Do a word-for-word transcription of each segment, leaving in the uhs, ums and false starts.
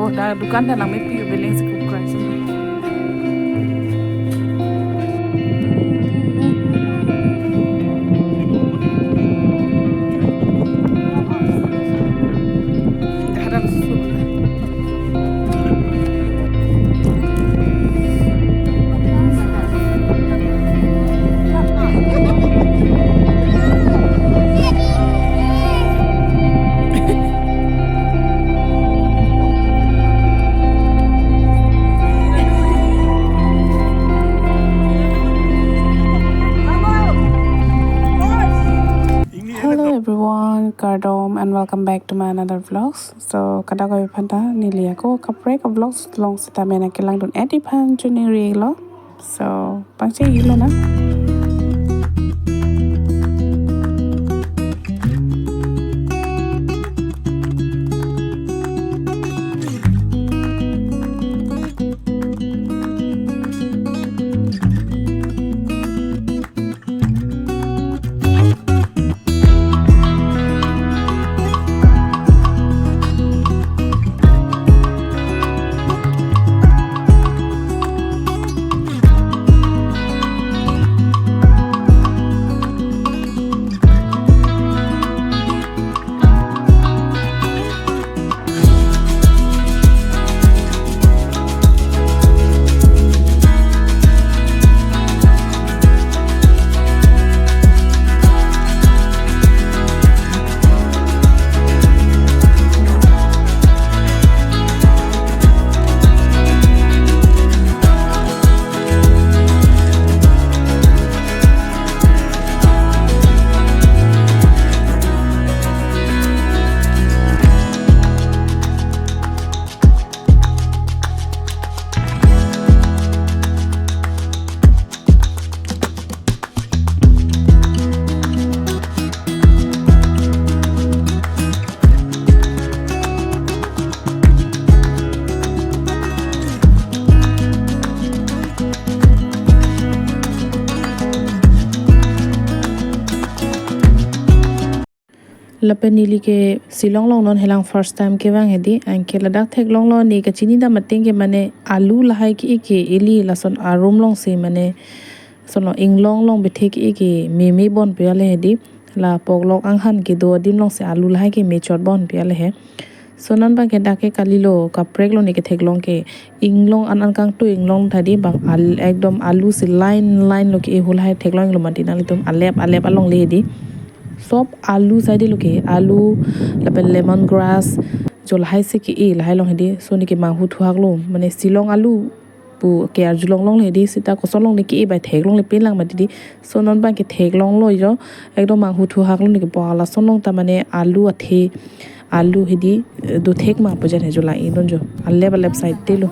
Dak dukan ta nangmepi, beleng si kukrai si. Dah ada susu. Hello everyone, kardom and welcome back to my another vlogs. So, kadokave aphanta neli ako kaprek a vlogs along seta mena kelangdun edi aphan choningri lo. So, pangcheng-ik lonang. Lapen neli ke Shillong along non helang first time kevang hedi, anke ladak theklonglo, ne kachinidam ateng ke mane alu lahai ke-e ke ili lason arum alongsi mane sono inglong along bethe ke-e ke meme bonpe ale hedi, la poklok anghan kedo adim alongsi alu lahai ke mechot bonpe ale he. So non abang ke dak ke kalilo, kapreklo ne ketheklong ke. Inglong an an kangtu inglong tha di bang al-, ekdom alu si line line lo ke-e, hu lahai theklonglo mati nanglitum, alep alep along le di. Sob alu sai di lo ke, alu lapen lemon grass, jo lahai si ke-e lahai along hedi. So ne ke manghu thuhak lo, mane Shillong alu pu ke arjulong longle di, seta koson along ne ke-e bai theklongle pelang mati di. So non abang ke theklonglo jo, ekdom manghu thuhak lo ne ke, bo lason along ta mane alu athe, alu hedi, eh, do thek ma pu jan he jo la-e non jo. Alep alep sai te lo.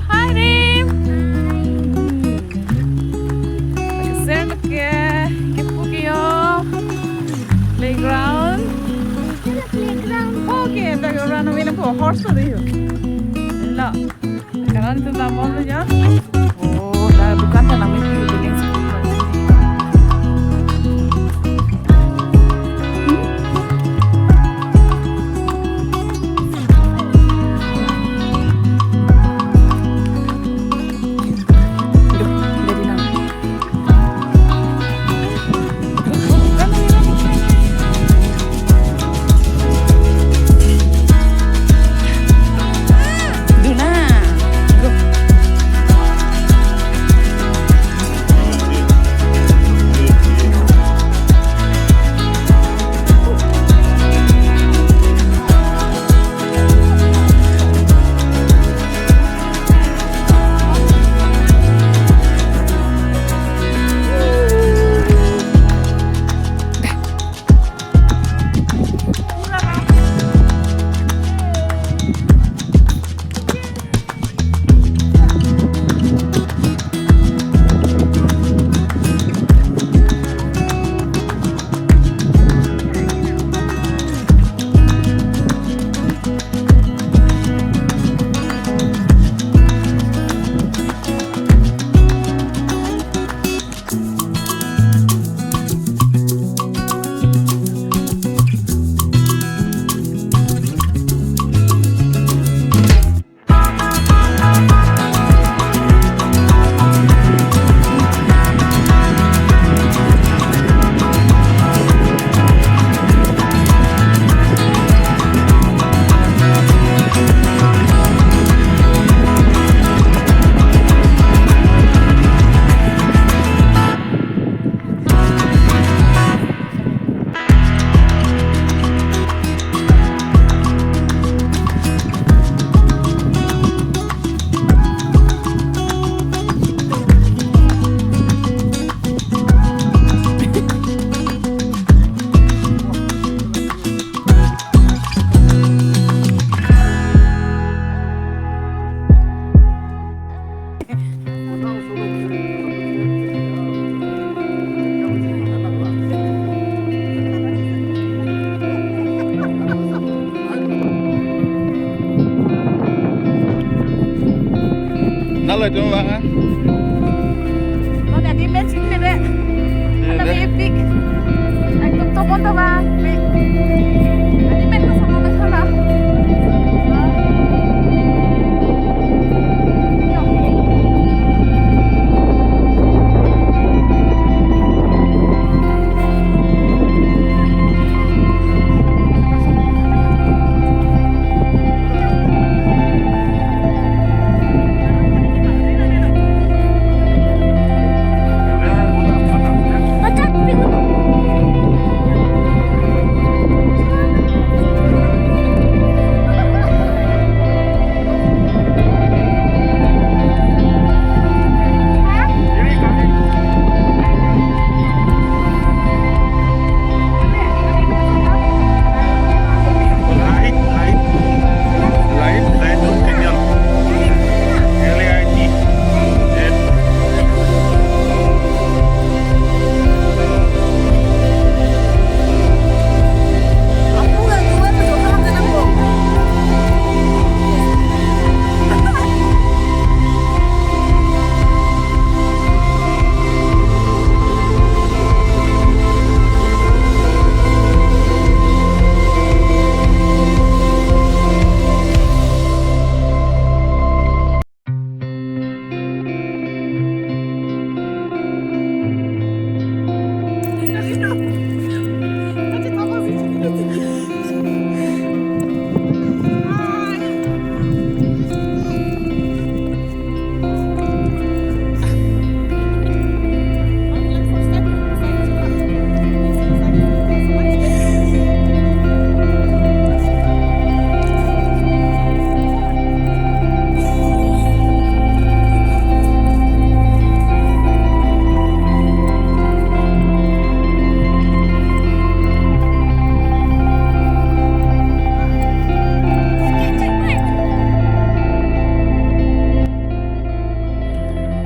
Hi, Rim. Sir, look here. Kepu ke-o. Playground. Playground. Okay, dak run away na po, horse to do you. Lo. Karan tu ta bom lo ya. Oh, dak dukan ta nangmepi, beleng si. Aduh, Bang, ah. Lo, jadi match ini deh. Iya, ada deh. Epic. Ekdom topon to, Bang. Adi men ko sama na sana. Yo. Light, light, light, light opinion. L A I T.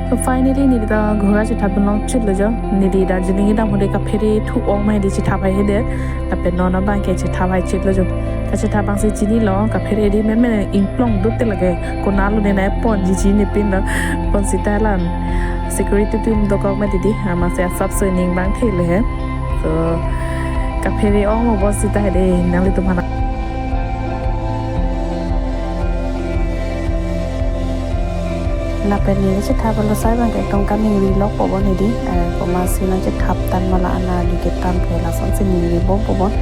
So finally, neli ta ghor chethap dun long chotlo jo. Neli Darjeeling kedam ahut ke kaphere thu-ong ma neli chethap haihedet. Lapen non abang ke chethap hai chotlo jo. Kachethap abang si chinilo, kaphere di men men ingplong dut te lake. Konatlo ne nangponji chinipinlo. Bonsita la security atum dokok ma didi. Amatsi asap so ning bang thele he. So kaphere ong lo bonsita he de, nanglitum aphan. Lapen neli chethap along sai abang ke tong kaningri lok po bon hedi, eh, komatsi nangchethap tan ma la ana di ketan ke lasonsi ningri bom po bon.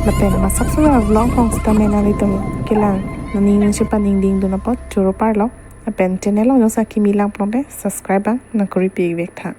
Lapen masap sura vlog along sitame nanglitum kelang, nangning nangchepaningding dun apot choro parlo. Lapen channel along jongsi akimi lang pulote subscribe abang nangkori pi vek tha.